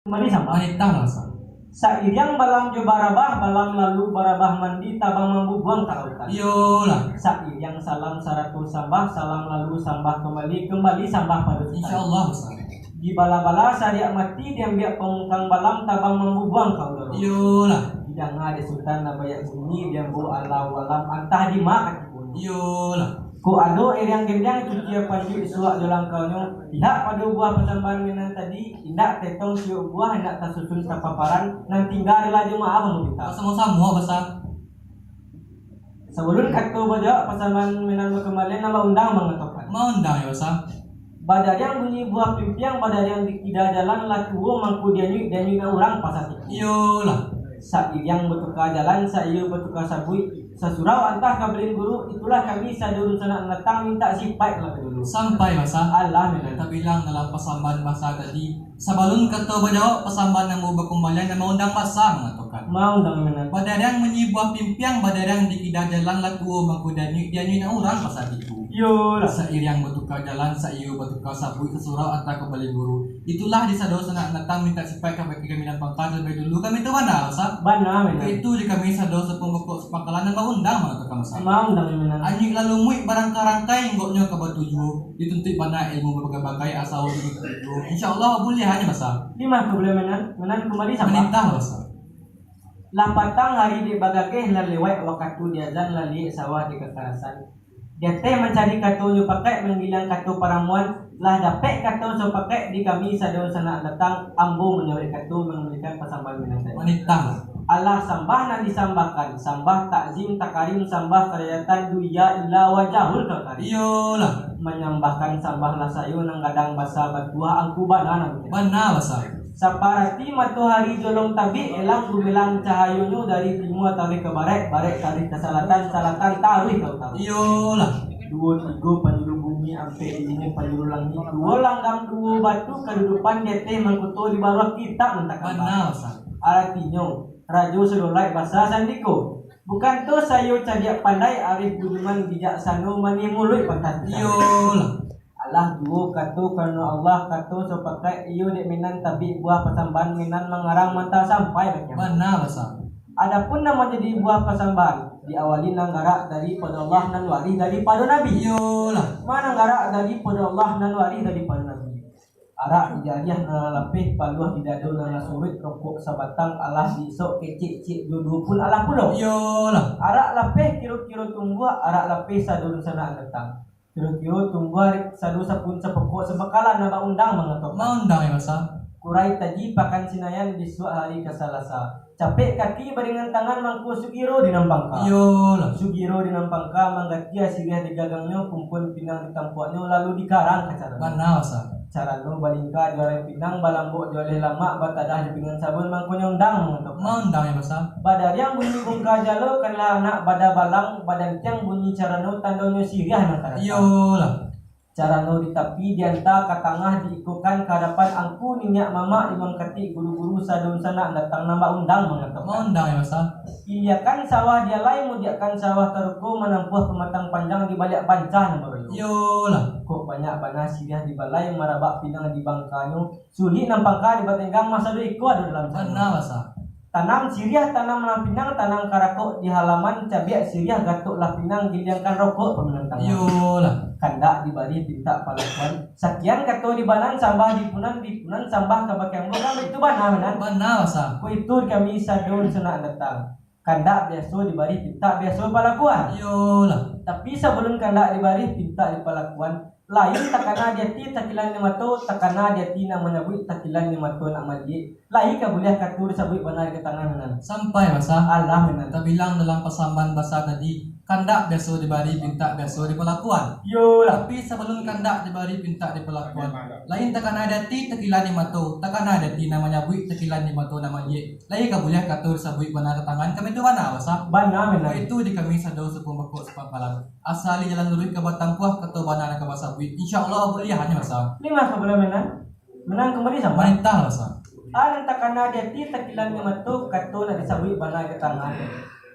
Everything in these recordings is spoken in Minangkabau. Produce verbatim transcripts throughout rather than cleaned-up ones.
Kumbali sambah. Manitahlah, Sa. Sairiang balam jo barabah, balam lalu barabah mandi, tabang mambubuang ka lautan. Iyolah. Sairiang salam sarato sambah, salam lalu sambah kumbali, kumbali sambah pado Sutan. Insyaallah, Sa. Dibala-bala sariak mati, diambiak pamungkang balam, tabang mambubuang ka udaro. Iyolah. Didanga dek Sutan nan banyak bunyi, diambo Allahu alam, antah di ma ka tibo. Iyolah. Kok ado iriang gendang, cucia panjuik suak jo langkaunyo, pihak pado buah pasambahan Minang tadi, indak tetong ciok buah, indak tasusun sapaparan, nan tingga adalah jo maaf maminta. Samo-samo, Basa. Sabalun kato bajawab, pasambahan Minang bakumbalian, nan baundang mangatokan. Maundang, yo, Basa. Badariang bunyi buah pimpiang, badariang di kida jalan, lah tuo mangko dianyuik, dianyuik nan urang pasatiku. Iyolah. Sairiang batuka jalan, saiyo batuka sabuik, sasurau antah ka balin guru, itulah kami sado dunsanak nan datang mintak sipaik labiah dulu. Sampai, Basa. Alah, Minang. Tabilang dalam pasambahan Basa tadi, sabalun kato bajawab, pasambahan ambo bakumbalian, nan maundang Basa mangatokan. Maundang, Minang. Badariang bunyi buah pimpiang, badariang di kida jalan, lah tuo mangko dianyuik, dianyuik nan urang pasatiku. Iyolah. Sairiang batuka jalan, saiyo batuka sabuik, sasurau antah ka balin guru. Itulah di sado sanak datang mintak sipaik ka bakeh kami nan pangka talabiah dulu. Kami tu bana, Basa. Bana, Minang. Itu di kami sado sapongkok sapangkalan nan baundang mangatokan, Basa. Maundang, Minang. Anyuik lalu muik barangkai-rangkai, inggoknyo ka batujuah. Dituntuik bana ilmu babagai-bagai, asa ulun dituju. Insyaallah buliah nyo, Basa. Lima ka buliah, Minang. Minang kumbali sambah. Manitah, Basa. Lah patang hari dek bagageh, lah lewat wakatu diazan, lah liek sawah dek kakarasan. Di ateh mancari kato nyo pakaik, manggiliang kato paramuan, lah dapek kato sapakaik di kami sado sanak datang, ambo manyawek kato mangambiakan pasambahan Minang tadi. Manitah. Alah sambah nan disambahkan, sambah takzim takarim, sambah karajatan duya ila wajahul karim. Iyolah. Manyambahkan sambah lah sayo nan gadang basa batuah angku bana nan. Bana, Basa. Saparati matohari jolong tabik, elang gumilang cahayonyo dari timua taruih ka baraik, baraik taruih ka salatan, salatan taruih ka utaro. Iyolah. Duo tigo panjuru bumi, ampek limo panjuru langik, duo langgam duo batu kadudukan di ateh mangkuto di baruah kitab nan takambah. Bana, Sa. Aratinyo, Rajo Sadolaik Basa Sandiko, bukan tu sayo cadiak pandai, arif budiman bijaksano, manih muluik patah lisan. Iyolah. Alah juo kato karano Allah, kato sapakaik iyo dek Minang tabik buah pasambahan Minang mangarang mantah sampai bakiamat. Bana, Basa. Adapun nan manjadi buah pasambahan, diawali nan garak daripado Allah, nan warih daripado Nabi. Iyolah. Ma nan garak daripado Allah, nan warih daripado Nabi. Arak di jariah nan lah lapeh, paluah di dado nan lah suruik, rokok sabatang alah diisok, kecek-kecek duo-duo pun alah pulo. Iyolah. Arak lapeh kiro-kiro tumbuah, arak lapeh sado dunsanak datang. Kiro-kiro tumbuah sado sapun sapokok sabakalan nan baundang mangatokan. Maundang, yo, Sa. Kurai Taji Pakan Sinayan, bisuak hari ka Salasa. Capek kaki baringan tangan, mangko sugiro di nan pangka. Iyolah. Sugiro di nan pangka, manggatia siriah di gagangnyo, kumpun pinang di tampuaknyo, lalu dikarang ka carano. Bana, Sa. Carano balingka jo alai pinang, balambok jo alai lamak, batadah jo pinang sabun, mangkonyo undang mangatokan. Maundang, yo, Sa. Badariang bunyi bungka jalo, kanilah anak bada balang, badantiang bunyi carano, tandonyo siriah nan ka datang. Iyolah. Carano di tapi, dianta ka tangah, diikokan ka adapan angku niniak mamak, imam katik, guru-guru, sado dunsanak datang nan baundang mangatokan. Maundang, yo, Sa. Iliakan sawah dialai, mudiakkan sawah taruko, manampuah pamatang panjang, di baliak banca nan baroyo. Iyolah. Kok banyak bana siriah di balai, marabak pinang di bangkanyo, sulik nan pangka dibatenggang, masa duo iko ado dalam sana. Bana, Sa. Tanam siriah, tanam lah pinang, tanam karakok di halaman, cabiak siriah, gatok lah pinang, giliangkan rokok paminang tangan. Iyolah. Kandak dibari pintak palakuan, sakian kato di banan, sambah di punan, di punan sambah ka bakeh ambo, kan itu bana, Minang? Bana, Sa. Ko itu kami sado dunsanak datang. Kandak biaso dibari, pintak biaso palakuan. Iyolah. Tapi sabalun kandak dibari, pintak dipalakuan, lain takana di ati, takilan di mato, takana di ati nak manyabuik, takilan di mato nak maliek, lai ka buliah kato disabuik bana di katangan, Minang. Sampai, Basa. Alah, Minang. Tabilang dalam pasambahan Basa tadi, kandak biaso dibari, pintak biaso dipalakuan. Iyolah. Tapi sabalun kandak dibari, pintak dipalakuan, lain takana di ati, takilan di mato, takana di ati nak manyabuik, takilan di mato nak maliek, lai ka buliah kato disabuik bana katangan, kami tu bana, Basa. Bana, Minang. Itu di kami sado sapun bokok sapangkalan. Asa di jalan luruih ka batampuah, kato bana nan ka basabuik. Insyaallah buliah nyo, Basa. Lima ka buliah, Minang. Minang kumbali sambah. Manitah, Basa. A nan takana di ati, takilan di mato, kato nak disabuik bana katangan.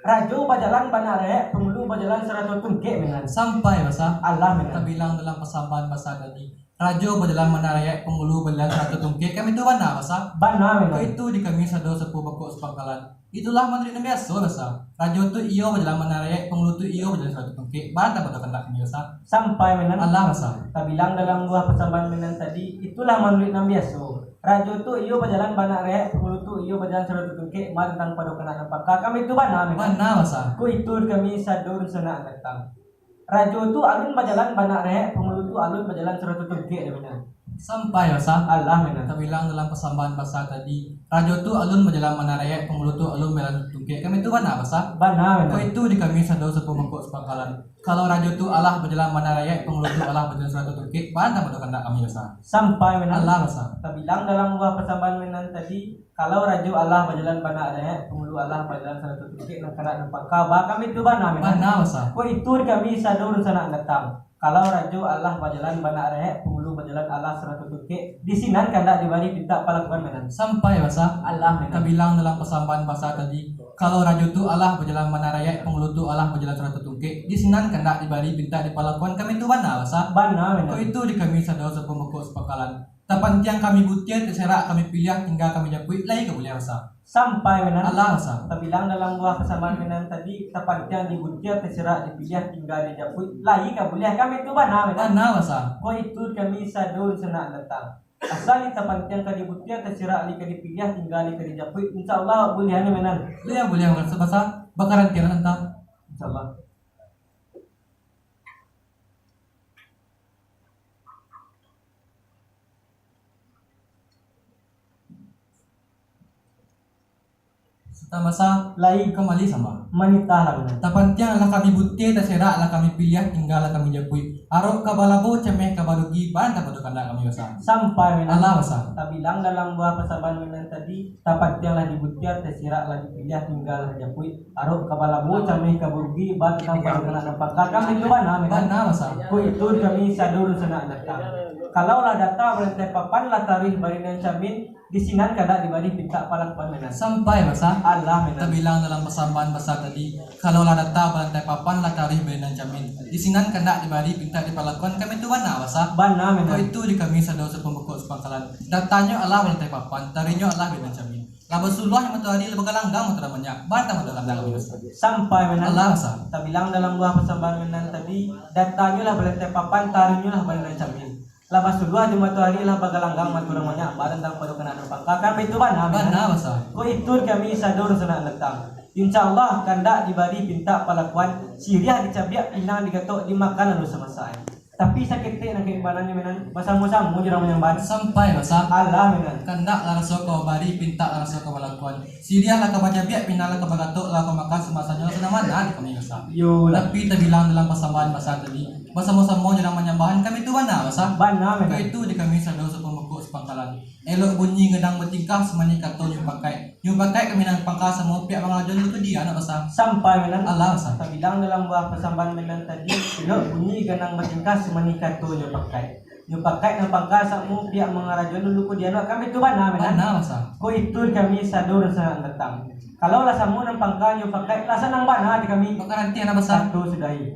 Rajo bajalan bana rehek, pangulu bajalan sarato tungkek, Minang. Sampai, Basa. Alah, Minang. Tabilang dalam pasambahan Basa tadi, Rajo bajalan bana rayek, pangulu bajalan sarato tungkek, kan itu bana, Basa? Bana, memang. Kok itu di kami sado sapuah bakok sapangkalan. Itulah manuruik nan biaso, Basa. Rajo tu iyo bajalan bana rayek, pangulu tu iyo bajalan sarato tungkek. Bantang pado kandak kami, Basa. Sampai, memang. Alah, Basa. Tabilang dalam buah pasambahan Minan tadi, itulah manuruik nan biaso. Rajo tu iyo bajalan bana rayek, pangulu tu iyo bajalan sarato tungkek. Bantang pado kandak nan pangka, kan itu bana, memang. Bana, Basa. Kok itu di kami sado dunsanak datang. Rajo tu alun bajalan bana rayek, pangulu tu alun bajalan sarato tungkek, dah bana. Sampai, Basa. Alah, Minan. Tabilang dalam pasambahan Basa tadi, rajo tu alun bajalan bana rayek, pangulu tu alun bajalan sarato tungkek. Kan itu bana, Basa? Bana, Minan. Kok itu di kami sado sapuah bakok sapangkalan. Kalau rajo tu alah bajalan bana rayek, pangulu tu alah bajalan sarato tungkek, bantang pado kandak kami, Basa. Sampai, Minan. Alah, Basa. Tabilang dalam buah pasambahan Minan tadi, kalau rajo alah bajalan bana rayek, pangulu alah bajalan sarato tungkek, nan kandak nan pangka, ba kami tu bana, Minan. Bana, Basa. Kok itu di kami sado dunsanak datang. Kalau rajo alah bajalan bana rayek, pangulu bajalan alah sarato tungkek, di sinan kandak dibari pintak palakuan, Minan. Sampai, Basa. Alah, Minan. Tabilang dalam pasambahan Basa tadi, kalau rajo tu alah bajalan bana rayek, pangulu tu alah bajalan sarato tungkek, di sinan kandak dibari pintak dipalakuan, kan itu bana, Basa. Bana, Minan. Kok itu di kami sado sapuah bakok sapangkalan. Tapantiang kami butia, taserak kami piliah, tingga kami japuik, lai ka buliah, Basa. Sampai, Minan. Alah, Basa. Tabilang dalam buah pasambahan Minan tadi, tapantiang dibutia, taserak dipiliah, tingga dijapuik, lai ka buliah, kan itu bana, Minan. Bana, Basa. Kok itu kami sado dunsanak datang. Asa lai tapantiang ka dibutia, taserak lai ka dipiliah, tingga lai ka dijapuik, insya Allah buliah ni, Minan. Buliah, buliah, Basa. Bakarantian, Basa. Insya Allah. Sutan Basa, lai kambali sambah. Manitah lah, Minan. Tapantiang lah kami butia, taserak lah kami piliah, tingga lah kami japuik. Arok ka balabo, cameh ka barugi, bantang pado kandak kami, Basa. Sampai, Minan. Alah, Basa. Tabilang dalam buah pasambahan Minan tadi, tapantiang lah dibutia, taserak lah dipiliah, tingga lah japuik. Arok ka balabo, cameh ka barugi, bantang pado kandak nan pangka, kan itu bana, Minan. Bana, Basa. Kok itu di kami sado dunsanak datang. Kalau lah data balantai papan, lah taruih bari nan camin, di sinan kandak dibari pintak palakuan, Minan. Sampai, Basa. Alah, Minan. Tabilang dalam pasambahan Basa tadi, kalau lah data balantai papan, lah taruih bari nan camin, di sinan kandak dibari pintak dipalakuan, kan itu bana, Basa. Bana, Minan. Kok itu di kami sado sapuah bakok sapangkalan. Datanyo alah balantai papan, taruihnyo alah bari nan camin. Lah basuluah matoari, lah bagalanggang matoari banyak, bantang pado kandak kami, Basa. Sampai, Minan. Alah, Basa. Tabilang dalam buah pasambahan Minan tadi, datanyo lah balantai papan, taruihnyo lah bari nan camin. Lah basuluah di matoari, lah bagalanggang matoari banyak, bantang pado kandak nan pangka, kan itu bana, Minan. Bana, Basa. Kok itu di kami sado dunsanak datang. Insya Allah kandak dibari pintak palakuan, siriah dicabiak, pinang digatok, dimakan lalu samaso. Tapi saketek nan kaibanannyo, Minan, basamo-samo jo urang manyambahan. Sampai, Basa. Alah, Minan. Kandak lah raso ka babari, pintak lah raso ka balakuan. Siriah lah ka bacabiak, pinang lah ka bagatok, lah ka makan, samasanyo lah sadang bana di kami, Basa. Yo lah. Tapi tabilang dalam pasambahan Basa tadi, basamo-samo jo urang manyambahan, kan itu bana, Basa. Bana, Minan. Kok itu di kami sado sapuah bakok sapangkalan. Elok bunyi gadang batingkah, samanih kato nyo pakaik. Nyo pakaik kami nan pangka, samo piak mangarajo dulu tu dia nak, Basa. Sampai, Minan. Alah, Basa. Tabilang dalam buah pasambahan Minan tadi, elok bunyi gadang batingkah, samanih kato nyo pakaik. Nyo pakaik nan pangka, samo piak mangarajo dulu ko dia nak, kan itu bana, Minan. Bana, Basa. Kok itu di kami sado dunsanak datang. Kalau lah samo nan pangka nyo pakaik, lah sanang bana di kami. Bakarantian lah, Basa. Kato sudahi.